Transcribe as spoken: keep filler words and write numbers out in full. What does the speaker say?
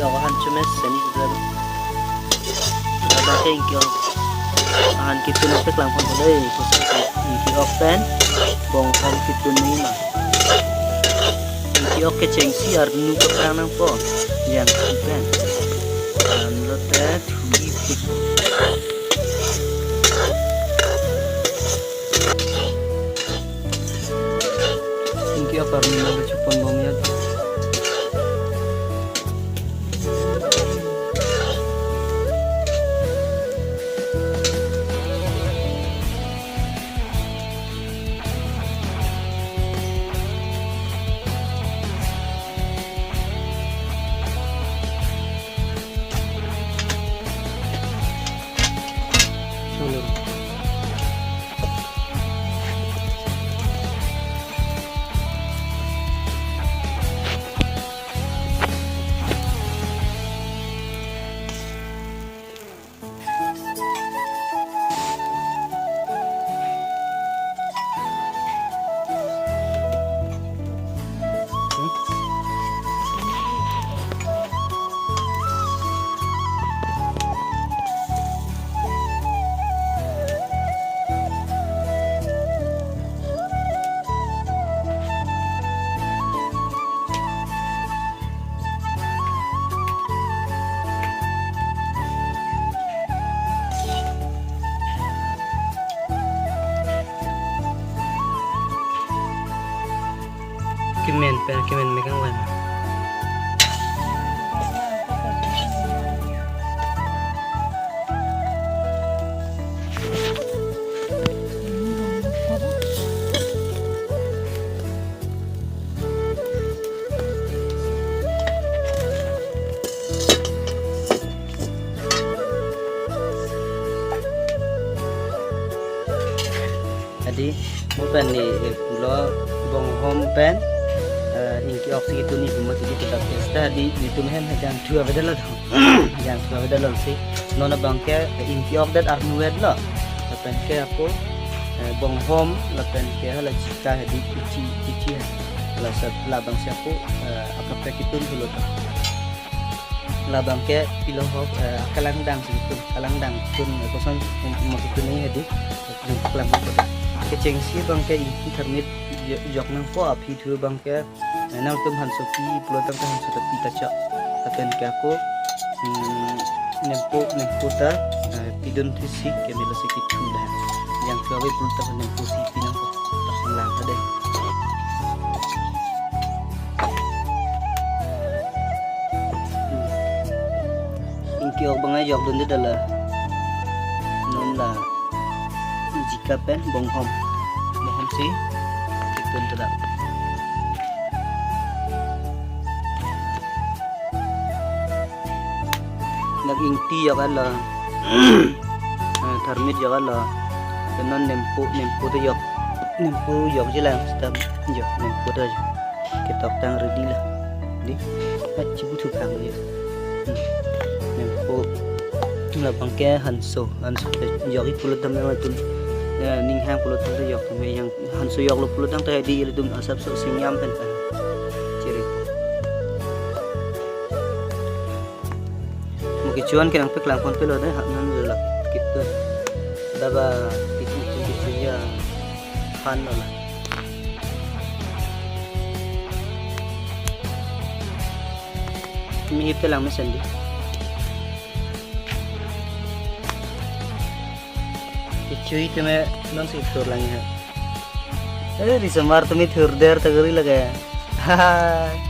Ingki-ok ahan chomesen, labangke ingki-ok ahan kitun nangpeklang ponpo dei, koson ke ingki-ok pen bonghom kitun nangji ma. Ingki-ok kechengsi arnu kaprang nangpo, jangsi pen. Anlote thu-i pik. Ingki-ok arnu nangkechok ponbom ya. Kemen pen, kemen mekang wan. Adi, mo pen ne, eh, pulo bonghom pen, eh, ingki-ok si kitun nangji pu mati di kita pesta di, netum hem jangthu avedetlo dong. Jangthu avedetlo si. Non abangke, eh, ingki-ok det arnu avedetlo. Lapen ke ako, eh, bonghom, lapen ke hala chika hedi kichi, kichi. La sat, labangsi ako, eh, akaprek kitun pulo ta. Labangke pilo ho, eh, kalangdang si kitun, kalangdang tun, eh, koson, um, um, kitun nangji hedi, eh, kelang. Kechengsi abangke ingki tharmit jo-, jok nangpo, aphi thu abangke, eh, nangtum hanso pi pulo tangte hanso ta pi ta chok. Lapen ke ako, hmm, nempo, nempo ta, eh, pidun thisi kemelo si kithu dah. Jangthu ave pulo tangte nempo si pi nangpo. Tasong lang ta dei. Hmm. Ingki-ok abang ajok dunde dala. Non la jika pen bonghom. Bonghom si kitun ta dak. Dak ingti jok-anlo. Eh, tharmit jok-anlo. Ke non nempo, nempo ta jok. Nempo jokji lang seta. Jo, nempo ta jok. Ketok tang ready lo. Di. Pat chibu thu kang je. Hmm. Nempo. Labangke hanso. Hanso ke jokji pulo tangte atum. Ya, ning hang pulo tangte jok tame yang hanso joklo pulo tangte di ilitum asapso singjam pen pen. Chiri. Mo kecho-an ke nangpeklang ponpelo dei, ha, non la kitun. Daba kichi kichi ya hanlo la. Mihip te lang mesen di. Kecho-i tame non si thur lang ha. Eh, risomar tumi thurder ta gari lage. Haha.